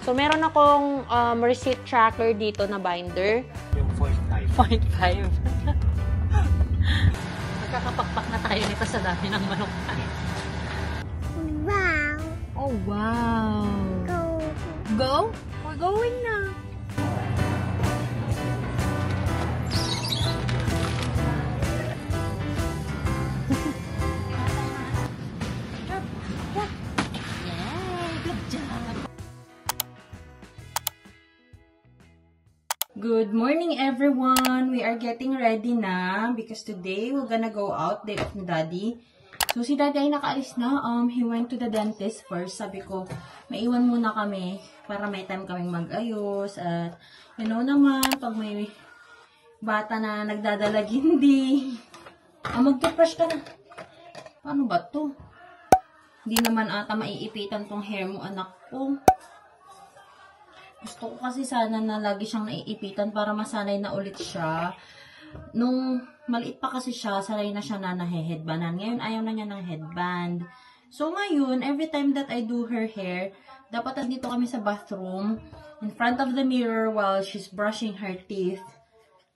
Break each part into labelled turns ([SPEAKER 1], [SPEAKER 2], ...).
[SPEAKER 1] So, meron akong receipt tracker dito na binder.
[SPEAKER 2] Yung 0.5.
[SPEAKER 1] 0.5. Magkakapakpak na tayo nito sa dami ng manok.
[SPEAKER 3] Wow.
[SPEAKER 1] Oh, wow.
[SPEAKER 3] Go.
[SPEAKER 1] Go? We're going na. Good morning, everyone. We are getting ready na because today we're gonna go out, day off ni Daddy. So, si Daddy ay nakaalis na. He went to the dentist first. Sabi ko, maiwan muna kami para may time kaming mag-ayos. At, you know naman, pag may bata na nagdadalag, hindi. Mag-toothbrush ka na. Paano ba to? Hindi naman ata maiipitan tong hair mo, anak ko. Gusto ko kasi sana na lagi siyang naiipitan para masanay na ulit siya. Nung maliit pa kasi siya, sanay na siya na nahe-headbandan. Ngayon, ayaw na niya ng headband. So, ngayon, every time that I do her hair, dapat dito kami sa bathroom, in front of the mirror while she's brushing her teeth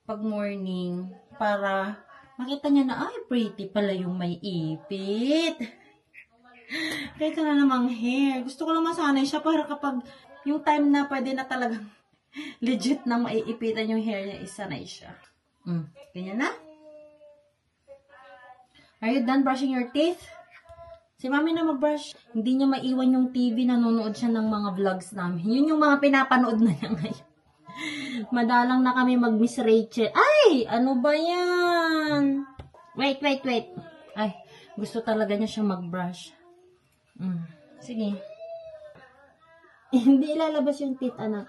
[SPEAKER 1] pag morning, para makita niya na, ay, pretty pala yung may ipit. Kahit na namang hair. Gusto ko lang masanay siya para kapag yung time na pwede na talagang legit na maiipitan yung hair niya, isanay siya. Ganyan na? Are you done brushing your teeth? Si Mami na mag-brush. Hindi niya maiwan yung TV, nanonood siya ng mga vlogs namin. Yun yung mga pinapanood na niya ngayon. Madalang na kami mag-Miss Rachel. Ay! Ano ba yan? Wait. Ay, gusto talaga niya siya mag-brush. Sige. Hindi ilalabas yung teeth, anak.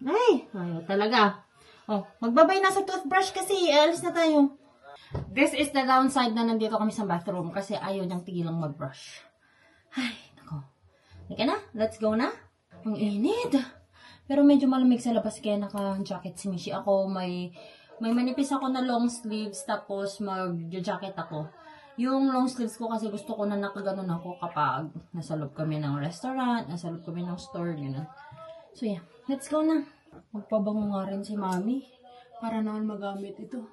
[SPEAKER 1] Ay, ayaw talaga. Oh, magbabay na sa toothbrush kasi. Alis na tayo. This is the downside na nandito kami sa bathroom kasi ayaw niyang tigilang mag-brush. Ay, nako. Halika na, let's go na. Ang init. Pero medyo malamig sa labas kaya naka-jacket si Mishi. Ako may manipis ako na long sleeves tapos mag-jacket ako. Yung long sleeves ko kasi gusto ko na nakaganon ako kapag nasa loob kami ng restaurant, nasa loob kami ng store, gano'n. So yeah, let's go na. Magpabango nga rin si Mami para naman magamit ito.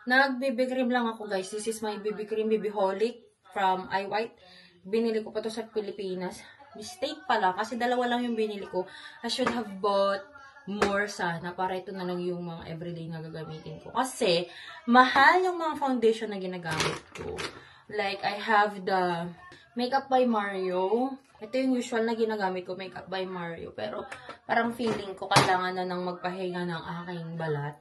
[SPEAKER 1] Nag-BB cream lang ako, guys. This is my BB cream, BB Holic from iWhite. Binili ko pa to sa Pilipinas. Mistake pala kasi dalawa lang yung binili ko. I should have bought more sana para ito na lang yung mga everyday na gagamitin ko. Kasi, mahal yung mga foundation na ginagamit ko. Like, I have the Makeup by Mario. Ito yung usual na ginagamit ko, Makeup by Mario. Pero, parang feeling ko kailangan na nang magpahinga ng aking balat.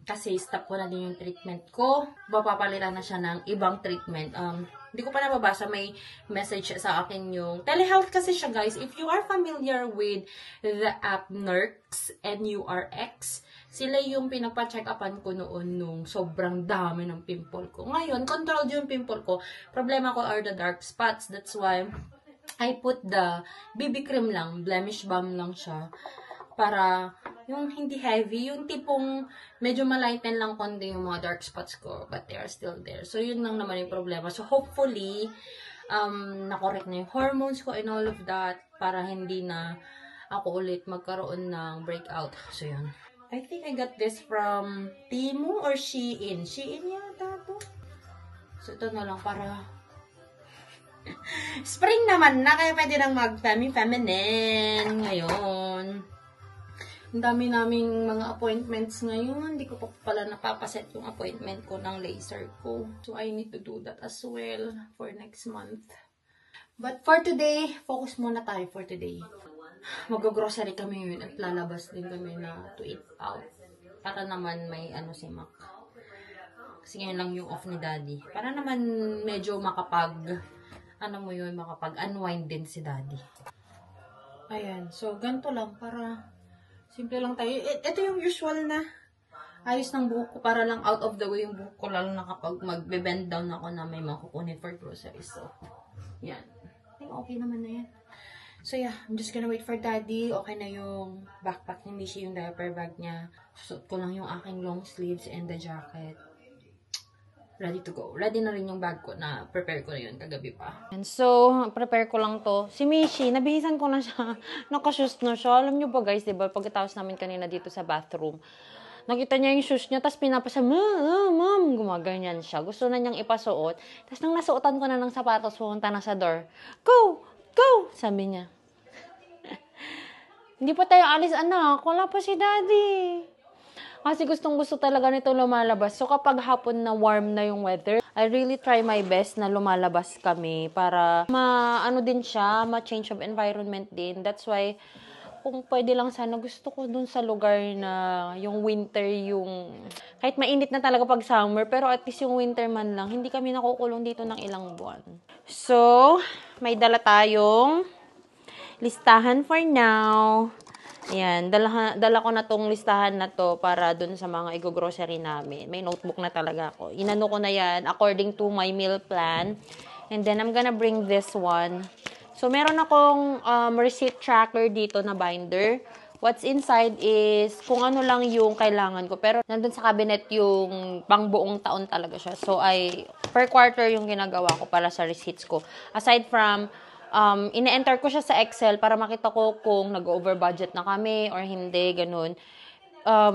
[SPEAKER 1] Kasi stop ko na din yung treatment ko. Papapalitan na siya ng ibang treatment. Hindi ko pa nababasa, may message sa akin yung telehealth kasi siya, guys. If you are familiar with the app Nurx, N-U-R-X, sila yung pinagpa-check-upan ko noon nung sobrang dami ng pimple ko. Ngayon, controlled yung pimple ko. Problema ko are the dark spots. That's why I put the BB cream lang, blemish balm lang siya. Para yung hindi heavy, yung tipong medyo malighten lang konti yung mga dark spots ko, but they are still there. So, yun lang naman yung problema. So, hopefully, na-correct na yung hormones ko and all of that para hindi na ako ulit magkaroon ng breakout. So, yun. I think I got this from Temu or Shein. Shein yata to. So, ito na lang para spring naman na, kaya pwede nang mag-feminine ngayon. Ang dami naming mga appointments ngayon. Hindi ko pa pala napapaset yung appointment ko ng laser ko. So, I need to do that as well for next month. But for today, focus muna tayo for today. Mag-grocery kami ngayon at lalabas din kami na to eat out. Para naman may si Mac. Kasi ngayon lang yung off ni Daddy. Para naman medyo makapag-unwind din si Daddy. Ayan. So, ganito lang para simple lang tayo. Ito yung usual na ayos ng buhok ko para lang out of the way yung buhok ko, lalo na kapag magbe-bend down ako na may mga kukunin for groceries. So, yan. I think okay naman na yan. So yeah, I'm just gonna wait for daddy. Okay na yung backpack ni Mishi, yung diaper bag niya. Susuot ko lang yung aking long sleeves and the jacket. Ready to go. Ready na rin yung bag ko na prepare ko na yun kagabi pa. And so, prepare ko lang to. Si Mishi, nabihisan ko na siya. Nakashoes na siya. Alam niyo ba guys, diba? Pagkatapos namin kanina dito sa bathroom, nakita niya yung shoes niya, tapos pinapasa, ma'am, gumaganyan siya. Gusto na niyang ipasuot. Tapos nang nasuotan ko na ng sapatos, pumunta na sa door. Go! Go! Sabi niya. Hindi pa tayo alis, anak. Wala pa si daddy. Kasi gustong-gusto talaga nito lumalabas. So, kapag hapon na warm na yung weather, I really try my best na lumalabas kami para ma-ano din siya, ma-change of environment din. That's why, kung pwede lang sana, gusto ko dun sa lugar na yung winter, yung kahit mainit na talaga pag summer, pero at least yung winter man lang, hindi kami nakukulong dito ng ilang buwan. So, may dala tayong listahan for now. Ayan, dala ko na tong listahan na to para dun sa mga i-grocery namin. May notebook na talaga ako. Inano ko na yan according to my meal plan. And then, I'm gonna bring this one. So, meron akong receipt tracker dito na binder. What's inside is kung ano lang yung kailangan ko. Pero, nandun sa cabinet yung pang buong taon talaga siya. So, per quarter yung ginagawa ko para sa receipts ko. Aside from ine-enter ko siya sa Excel para makita ko kung nag-over budget na kami or hindi, ganun.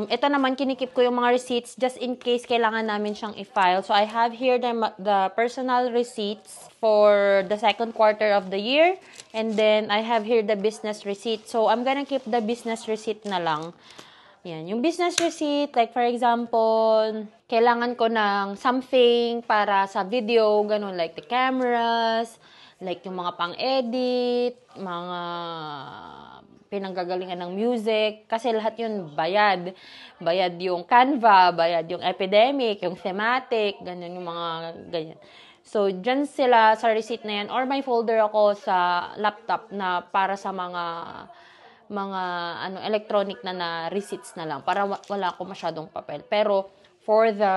[SPEAKER 1] Ito naman, kinikip ko yung mga receipts just in case kailangan namin siyang i-file. So, I have here the personal receipts for the second quarter of the year. And then, I have here the business receipt. So, I'm gonna keep the business receipt na lang. Yan. Yung business receipt, like for example, kailangan ko ng something para sa video, ganun, like the cameras, like yung mga pang-edit, mga pinanggagalingan ng music, kasi lahat yun bayad. Bayad yung Canva, bayad yung Epidemic, yung Thematic, ganyan yung mga ganyan. So, dyan sila sa receipt na yan, or may folder ako sa laptop na para sa mga electronic na receipts na lang, para wala ako masyadong papel. Pero, for the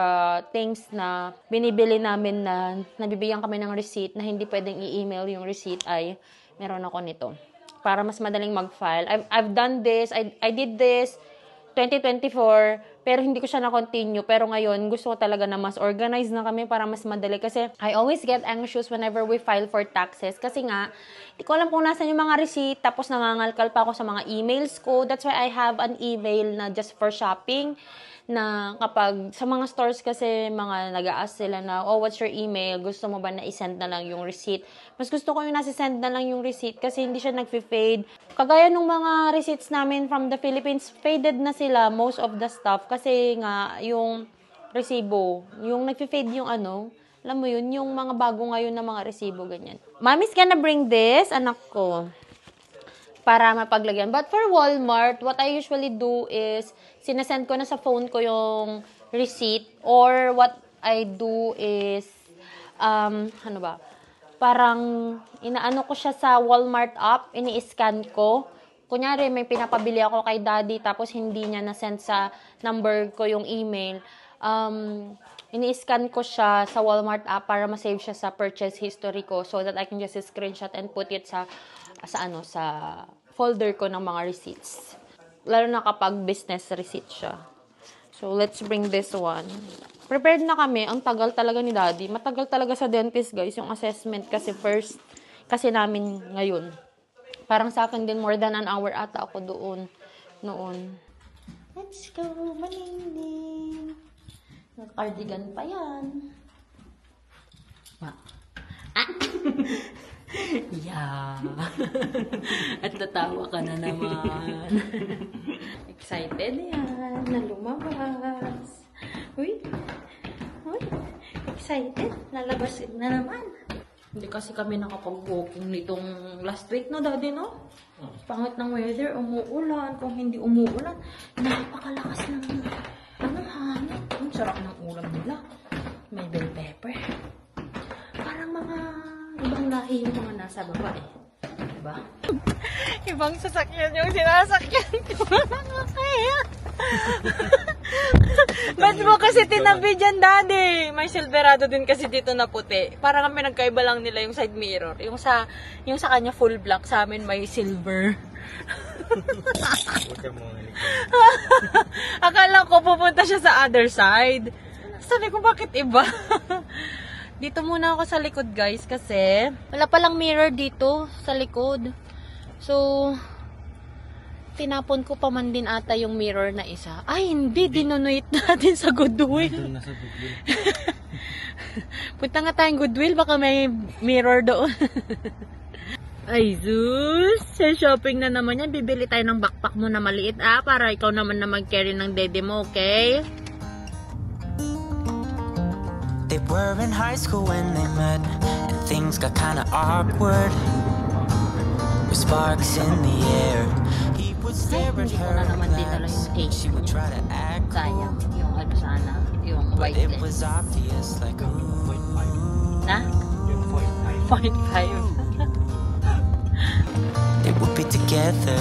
[SPEAKER 1] things na binibili namin na nabibigyan kami ng receipt na hindi pwedeng i-email yung receipt, ay meron ako nito. Para mas madaling mag-file. I've done this, I did this 2024, pero hindi ko siya na-continue. Pero ngayon, gusto ko talaga na mas organized na kami para mas madali. Kasi I always get anxious whenever we file for taxes. Kasi nga, hindi ko alam kung nasan yung mga receipt, tapos nangangalkal pa ako sa mga emails ko. That's why I have an email na just for shopping, na kapag sa mga stores kasi mga nag-a-ask sila na, oh, what's your email? Gusto mo ba na i-send na lang yung receipt? Mas gusto ko yung nasi-send na lang yung receipt kasi hindi siya nag-fade. Kagaya nung mga receipts namin from the Philippines, faded na sila, most of the stuff. Kasi nga, yung resibo, yung nag-fade yung alam mo yun, yung mga bago ngayon na mga resibo, ganyan. Mommy's gonna bring this, anak ko, para mapaglagyan. But for Walmart, what I usually do is, sinasend ko na sa phone ko yung receipt, or what I do is, parang inaano ko siya sa Walmart app, ini-scan ko. Kunyari, may pinapabili ako kay daddy, tapos hindi niya na-send sa number ko yung email. Ini-scan ko siya sa Walmart app para ma-save siya sa purchase history ko so that I can just screenshot and put it sa folder ko ng mga receipts. Lalo na kapag business receipt siya. So, let's bring this one. Prepared na kami. Ang tagal talaga ni daddy. Matagal talaga sa dentist, guys, yung assessment kasi kasi namin ngayon. Parang sa akin din, more than an hour ata ako noon. Let's go, maningning. Nag-cardigan pa yan. Yeah. At natawa ka na naman. Excited yan na lumabas. Uy. Excited. Lalabas na naman. Hindi kasi kami nakapag-walking nitong last week, no, daddy, no? Pangit ng weather, umuulan. Kung hindi umuulan, napakalakas ng hangin. Ang sarap ng ulam nila. May bell pepper. Parang mga ibang lahi yung mga nasa baba eh. Diba? Ibang sasakyan yung sinasakyan ko. Kaya. Ba't mo kasi tinabi dyan, daddy. May Silverado din kasi dito na puti. Parang kami nagkaiba lang nila yung side mirror. Yung sa kanya full black, sa amin may silver. Akala ko pupunta siya sa other side. Sabi ko, bakit iba? Dito muna ako sa likod, guys, kasi wala palang mirror dito sa likod. So, tinapon ko pa man din ata yung mirror na isa. Ay, hindi. Dinunuit natin sa Goodwill. Punta nga tayong Goodwill. Baka may mirror doon. Ay, Zeus. Sa shopping na naman yan. Bibili tayo ng backpack mo na maliit, para ikaw naman na mag-carry ng dede mo, okay?
[SPEAKER 2] They were in high school when they met, and things got kinda awkward. With sparks in the air.
[SPEAKER 1] Ay, hindi ko na naman din tala yung cake. Sayang. Yung ano sana. Yung white lens. Na? 0.5.
[SPEAKER 2] They would be together.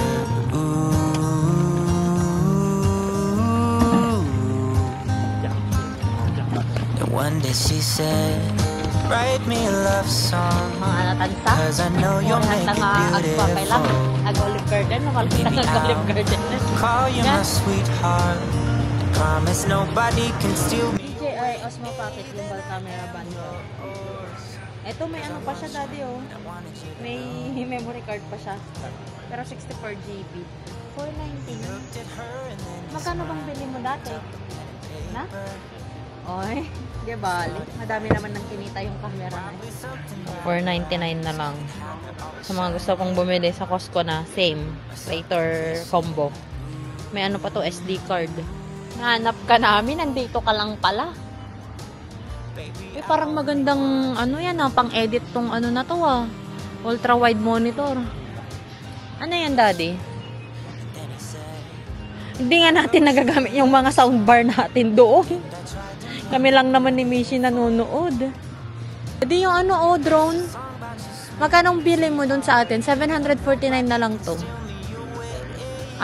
[SPEAKER 2] And one day she said, write me a love song, cause I know you'll make it beautiful.
[SPEAKER 1] Ag-Olive Garden.
[SPEAKER 2] Maybe I'll call you my sweetheart. I promise nobody can steal me.
[SPEAKER 1] DJI Osmo Pocket gimbal camera bundle. Ito may ano pa siya, daddy, oh. May memory card pa siya. Pero 64 GB. 490. Magkano bang bili mo dati? Na? Oy, di bali. Madami naman nang kinita yung camera na. 499 na lang. Sa mga gusto pong bumili sa Costco na, same. Later combo. May ano pa to, SD card. Nahanap ka namin, nandito ka lang pala. Parang magandang, ano yan, pang-edit tong ano na to, ultra-wide monitor. Ano yan, daddy? Hindi nga natin nagagamit yung mga soundbar natin doon. Kami lang naman ni Mishi nanonood. Hindi yung ano, drone. Magkano bili mo dun sa atin? 749 na lang to.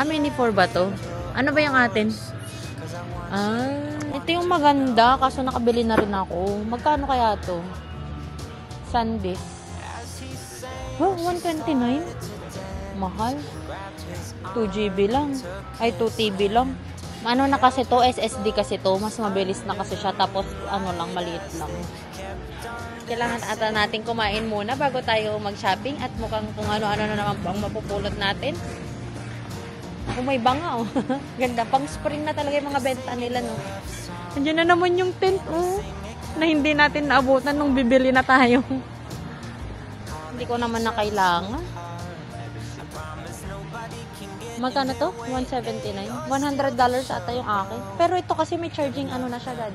[SPEAKER 1] Mini 4 ba to? Ano ba yung atin? Ito yung maganda. Kaso nakabili na rin ako. Magkano kaya to? Sandisk. Oh, 129? Mahal. 2GB lang. Ay, 2TB lang. Ano na kasi to, SSD kasi to, mas mabilis na kasi siya, tapos ano lang, maliit lang. Kailangan ata natin kumain muna bago tayo mag-shopping at mukhang kung ano-ano na naman ang mapupulot natin. Kung may banga, ganda, pang spring na talaga yung mga benta nila, no. Andiyan na naman yung tent, na hindi natin naabutan nung bibili na tayo. Hindi ko naman na kailangan. Magkano to? 179. $100 ata yung akin. Pero ito kasi may charging ano na siya, dad.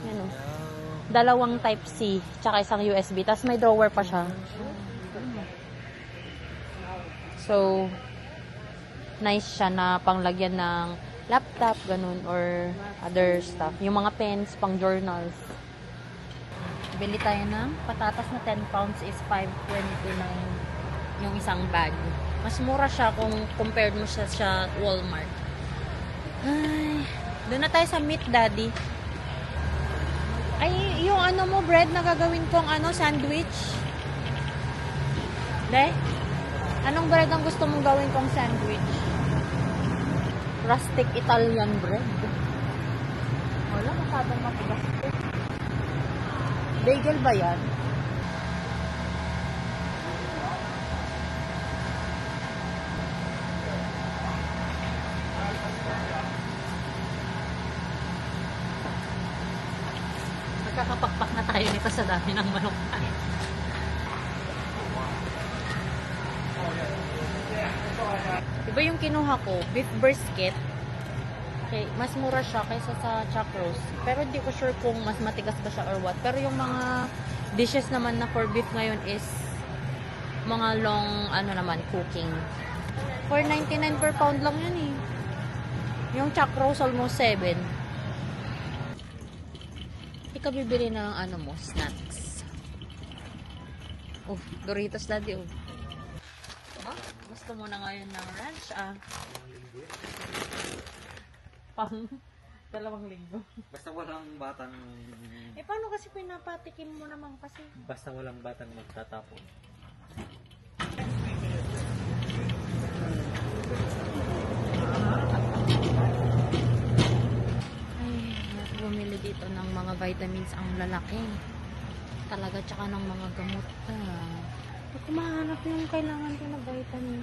[SPEAKER 1] Yan, dalawang type C, tsaka isang USB. Tapos may drawer pa siya. So, nice siya na panglagyan ng laptop, ganun, or other stuff. Yung mga pens, pang journals. Bili tayo ng patatas na 10 pounds is $5.29 yung isang bag. Mas mura siya kung compared mo siya sa Walmart. Ay, doon na tayo sa meat, daddy. Ay, yung ano mo, bread na gagawin kong sandwich. De? Anong bread ang gusto mong gawin kong sandwich? Rustic Italian bread. Wala, masyadong matigas. Bagel ba yan? Magkakapakpak na tayo nito sa dami ng manok. Diba yung kinuha ko, beef brisket. Okay, mas mura siya kaysa sa chuck roast. Pero hindi ko sure kung mas matigas ba siya or what. Pero yung mga dishes naman na for beef ngayon is mga long, cooking. $4.99 per pound lang yan eh. Yung chuck roast almost 7. Ikaw bibili ng snacks. Oh, Doritos, daddy, gusto mo na ngayon ng ranch, 2 linggo.
[SPEAKER 3] Basta walang batang...
[SPEAKER 1] Eh, paano kasi pinapatikim mo naman kasi?
[SPEAKER 3] Basta walang batang magtatapon.
[SPEAKER 1] Ay, bumili dito ng mga vitamins ang lalaki. Talaga, tsaka ng mga gamot. Pag kumahanap yung kailangan ko na vitamin.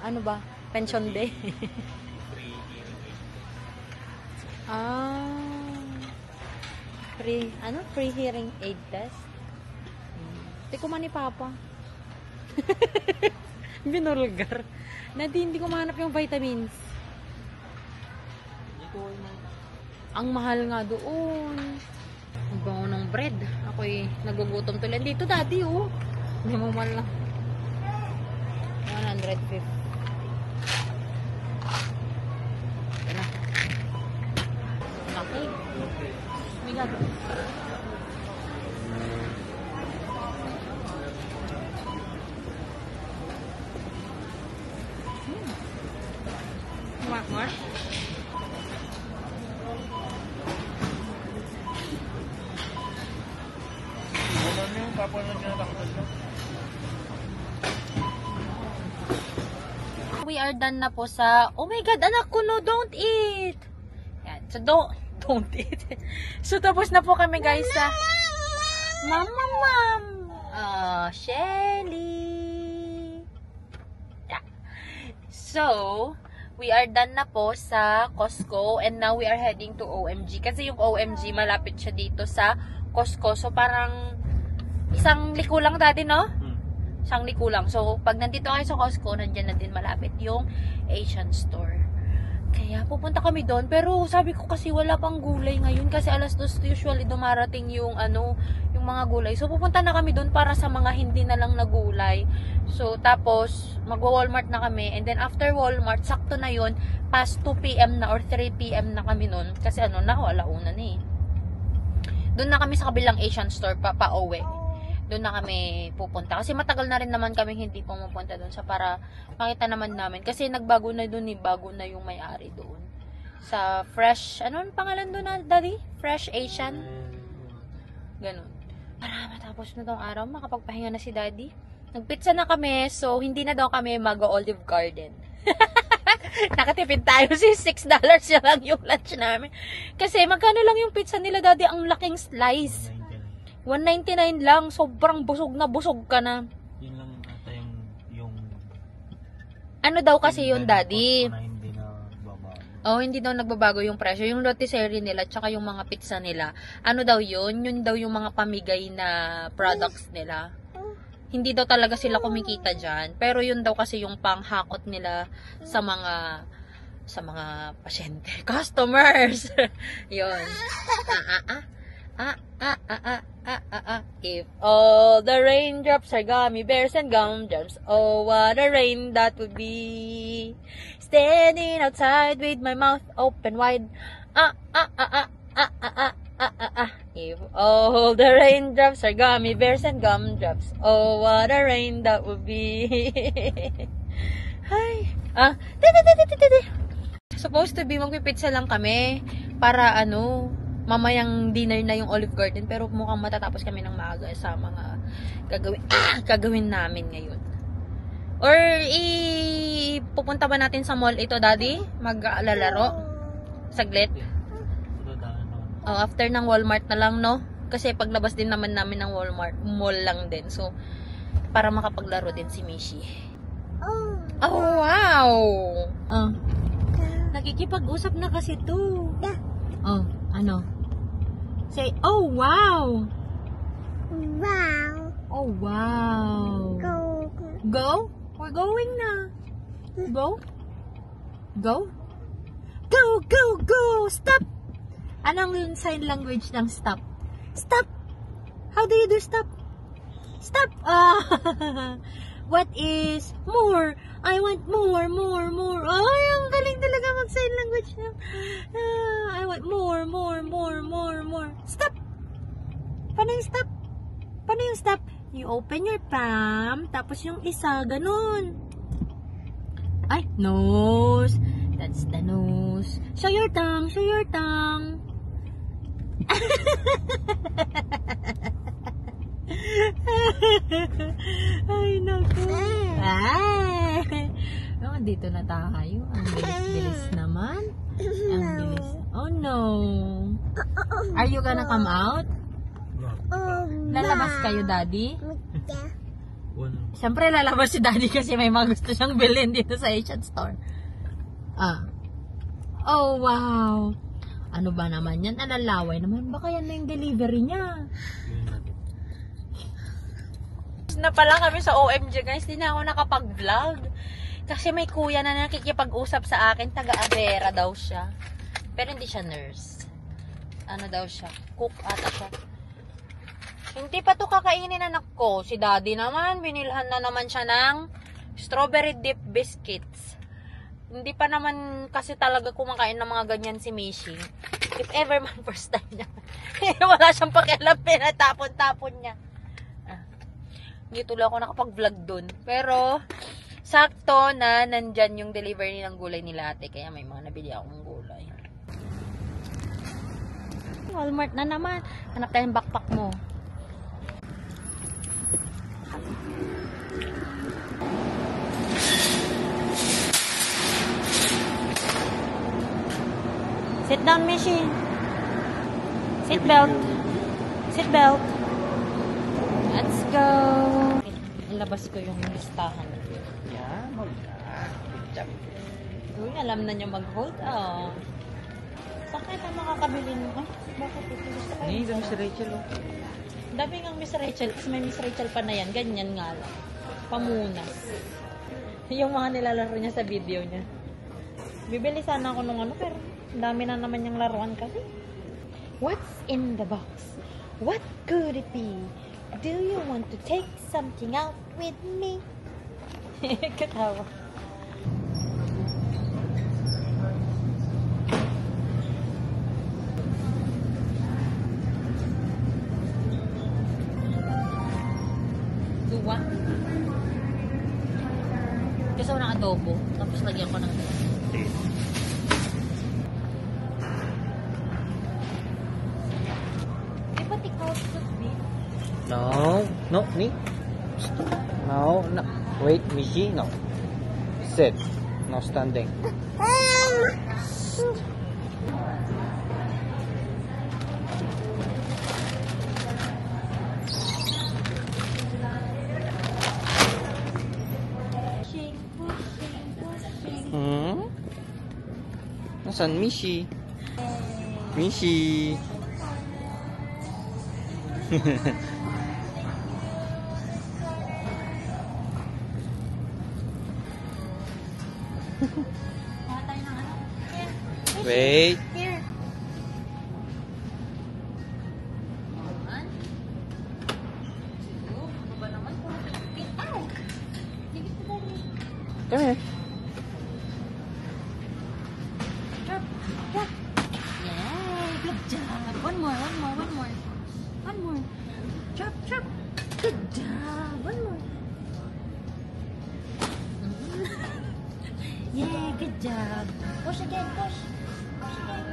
[SPEAKER 1] Ano ba? Pension day? Free hearing aid test? Hindi ko man ni Papa. Binulgar. Hindi ko mahanap yung vitamins. Ang mahal nga doon. Ang bango ng bread. Ako'y nagugutom tuloy. Dito, daddy, oh. Hindi mo man lang. 150. Yan na. Laki. May gato. Mark. We are done na po sa, oh my god, anak ko, no, don't eat. Yan. So, don't eat. So, tapos na po kami, guys, sa Mom. Shelly. Yeah. So, we are done na po sa Costco and now we are heading to OMG. Kasi yung OMG, malapit siya dito sa Costco. So, parang isang liko lang dati, no? Isang liko lang. So, pag nandito kayo sa Costco, nandyan na din malapit yung Asian store. Kaya, pupunta kami doon. Pero, sabi ko kasi wala pang gulay ngayon. Kasi alas 2 usually dumarating yung, yung mga gulay. So, pupunta na kami doon para sa mga hindi na lang na gulay. So, tapos, magwa-Walmart na kami. And then, after Walmart, sakto na yun, past 2 p.m. na or 3 p.m. na kami noon. Kasi alauna na eh. Doon na kami sa kabilang Asian store pa-uwi. Doon na kami pupunta. Kasi matagal na rin naman kami hindi pumupunta doon sa para makita naman namin. Kasi nagbago na doon eh. Bago na yung may-ari doon. Sa Fresh, ano ang pangalan doon na, Daddy? Fresh Asian? Ganun. Para matapos na tong araw, makapagpahinga na si Daddy. Nagpizza na kami, so hindi na daw kami mag-Olive Garden. Nakatipid tayo si $6 na lang yung lunch namin. Kasi magkano lang yung pizza nila, Daddy? Ang laking slice. $1.99 lang. Sobrang busog ka na.
[SPEAKER 3] Yun lang ata yung
[SPEAKER 1] Ano daw kasi yun, Daddy?
[SPEAKER 3] na hindi na babago.
[SPEAKER 1] Oh, hindi daw nagbabago yung presyo. Yung rotisserie nila, tsaka yung mga pizza nila. Ano daw yun? Yun daw yung mga pamigay na products nila. Hindi daw talaga sila kumikita dyan. Pero yun daw kasi yung panghakot nila sa mga pasyente. Customers! Yun. If all the raindrops are gummy bears and gumdrops, oh what a rain that would be. Standing outside with my mouth open wide. If all the raindrops are gummy bears and gumdrops, oh what a rain that would be. Hi. Supposed to be magpipizza lang kami para mamayang dinner na yung Olive Garden, pero mukhang matatapos kami ng maaga sa mga gagawin namin ngayon. Or pupunta ba natin sa mall ito, Daddy? Maglalaro? Saglit? Oh, after ng Walmart na lang, no? Kasi paglabas din naman namin ng Walmart, mall lang din. So, para makapaglaro din si Mishi. Oh, wow! Nakikipag-usap na kasi to. Oh, ano? Say, oh, wow!
[SPEAKER 4] Wow.
[SPEAKER 1] Oh, wow! Go? We're going na. Go? Go? Go! Stop! Anong sign language ng stop? Stop! How do you do stop? Stop! What is more? I want more. Ay, ang galing talaga mag-sign language na. I want more. Stop! Paano yung stop? You open your palm, tapos yung isa, ganun. Ay, nose. That's show your tongue. Ay, naku. Ay. Oh, dito na tayo. Ang bilis-bilis naman. Ang bilis. Oh, no. Are you gonna come out? Lalabas kayo, Daddy? Siyempre, lalabas si Daddy kasi may mga gusto siyang bilhin dito sa Asian store. Oh, wow. Ano ba naman yan? Analaway naman. Baka yan na yung delivery niya. Na pala kami sa OMG, guys. Di na ako nakapag-vlog. Kasi may kuya na nakikipag-usap sa akin. Taga-Avera daw siya. Pero hindi siya nurse. Ano daw siya? Cook ata siya. Hindi pa to kakainin, anak ko. Si Daddy naman, binilhan na naman siya ng strawberry dip biscuits. Hindi pa naman kasi talaga kumakain ng mga ganyan si Mishi. If ever man, first time niya. Wala siyang pakialam, pinatapon-tapon niya. Hindi tuloy ako nakapag-vlog dun. Pero, sakto na nandyan yung delivery ng gulay nila ate. Kaya may mga nabili akong gulay. Walmart na naman. Hanap tayo ng backpack mo. Sit down, Mishi. Seat belt. Seat belt. Let's go. Ilabas ko yung listahan.
[SPEAKER 3] Yeah, good job.
[SPEAKER 1] Uy, alam na niya mag-hold. Oh. Saan kayo pa makakabili mo? Ay, bakit ito? Gusto kayo?
[SPEAKER 3] Hindi, dami si Rachel. Oh.
[SPEAKER 1] Dami ng Miss Rachel. Kasi may Miss Rachel pa na yan. Ganyan nga lang. Pamunas. Yung mga nilalaro niya sa video niya. Bibili sana ako nung ano, pero dami na naman yung laruan kasi. What's in the box? What could it be? Do you want to take something out with me? Katawa. Duwa. Gusto ko ng adobo. Tapos lagyan ko ng
[SPEAKER 3] No, no, me. No, no. Wait, Michi, no. Sit. No standing. Nasaan Michi? Michi. Wait.
[SPEAKER 1] Here.
[SPEAKER 3] Come here.
[SPEAKER 1] Drop. Drop. Yay, good job. One more. Drop. Good job. One more. Yay, good job. Push again, push. Push again.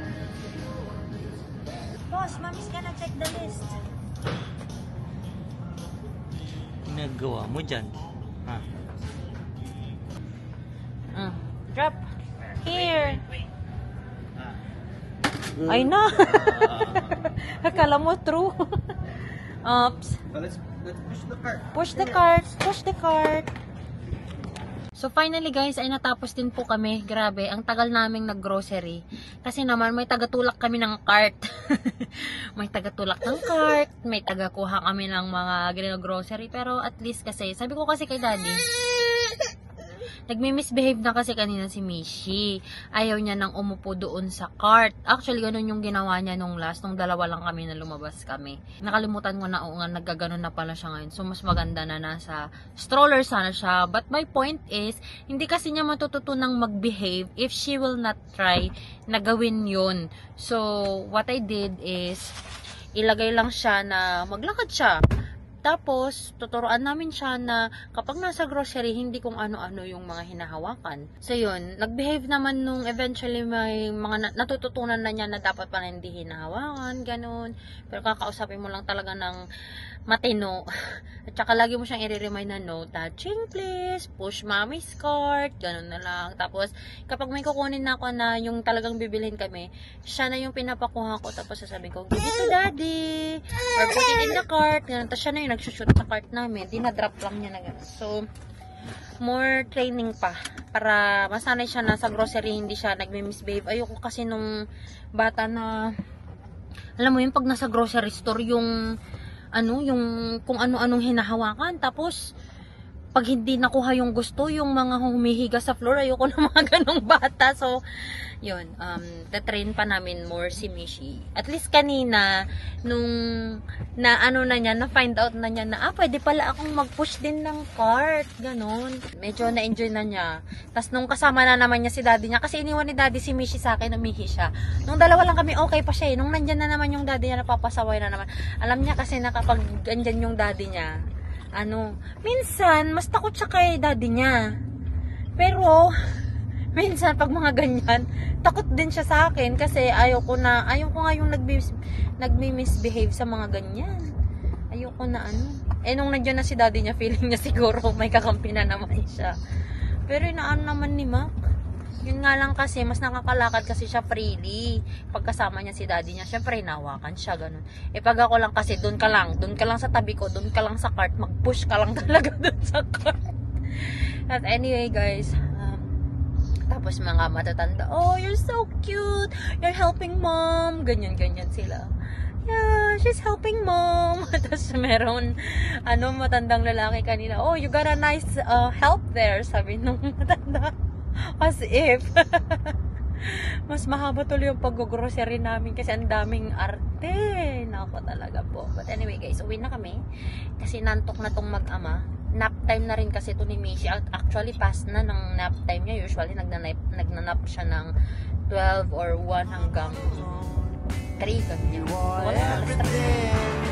[SPEAKER 1] Boss, mommy's gonna check the list.
[SPEAKER 3] Nagawa mo dyan. Ha?
[SPEAKER 1] Drop. Here. Ay na. Akala mo true. Oops.
[SPEAKER 3] Let's push the cart.
[SPEAKER 1] Push the cart. So finally guys, ay natapos din po kami. Grabe, ang tagal naming nag-grocery. Kasi naman may tagatulak kami ng cart. May tagatulak ng cart, may tagakuha kami ng mga grocery. Pero at least kasi, sabi ko kasi kay Daddy, nagmi-misbehave na kasi kanina si Mishi. Ayaw niya nang umupo doon sa cart. Actually, ganun yung ginawa niya nung last. Nung dalawa lang kami na lumabas kami. Nakalimutan ko na nga naggaganon na pala siya ngayon. So, mas maganda na nasa stroller sana siya. But my point is, hindi kasi niya matututunang mag-behave if she will not try na gawin yun. So, what I did is, ilagay lang siya na maglakad siya. Tapos, tuturuan namin siya na kapag nasa grocery, hindi kung ano-ano yung mga hinahawakan. So, yun. Nag-behave naman nung eventually may mga natututunan na niya na dapat pa hindi hinahawakan, ganun. Pero kakausapin mo lang talaga ng matino. At saka lagi mo siyang i-remind na no touching please, push mommy's cart, ganun na lang. Tapos, kapag may kukunin na ako na yung talagang bibilhin kami, siya na yung pinapakuha ko. Tapos sasabihin ko, give it to daddy, or put it in the cart, ganun. Tapos siya na yung nagsushoot sa cart namin. Dinadrop lang niya na ganun. So, more training pa para masanay siya na sa grocery hindi siya nagme-misbehave. Ayoko kasi nung bata na alam mo yung pag nasa grocery store yung yung kung ano-anong hinahawakan, tapos pag hindi nakuha yung gusto, yung mga humihiga sa floor, ayoko ng mga ganong bata. So, yun, train pa namin more si Mishi. At least kanina, nung na-find out na niya na, pwede pala akong mag-push din ng cart, ganon. Medyo na-enjoy na niya. Tapos nung kasama na naman niya si daddy niya, kasi iniwan ni daddy si Mishi sa akin, umihi siya. Nung dalawa lang kami, okay pa siya eh. Nung nandyan na naman yung daddy niya, napapasaway na naman. Alam niya kasi na kapag andyan yung daddy niya, minsan, mas takot siya kay daddy niya. Pero, minsan, pag mga ganyan, takot din siya sa akin kasi ayaw ko nga yung nagmi-misbehave sa mga ganyan. Ayoko na nung nandiyan na si daddy niya, feeling niya siguro may kakampi na naman siya. Pero naman ni Mac. Yun nga lang kasi, mas nakakalakad kasi siya freely. Pagkasama niya si daddy niya, syempre hinawakan siya, ganun. Pag ako lang kasi, doon ka lang sa tabi ko, doon ka lang sa cart, mag-push ka lang talaga doon sa cart. At anyway guys, tapos mga matatanda, oh, you're so cute, you're helping mom, ganyan-ganyan sila. Yeah, she's helping mom. Tapos meron, matandang lalaki kanina, oh, you got a nice help there, sabi nung matanda. As if mas mahaba tuloy yung pag-grocery namin kasi ang daming arte. Nako talaga po. But anyway guys, uwi na kami kasi nantok na tong mag-ama. Nap time na rin kasi to ni Mishi. Actually past na ng nap time niya. Usually nagnanap siya ng 12 or 1 hanggang 3 ganyan. Wala, alas 3.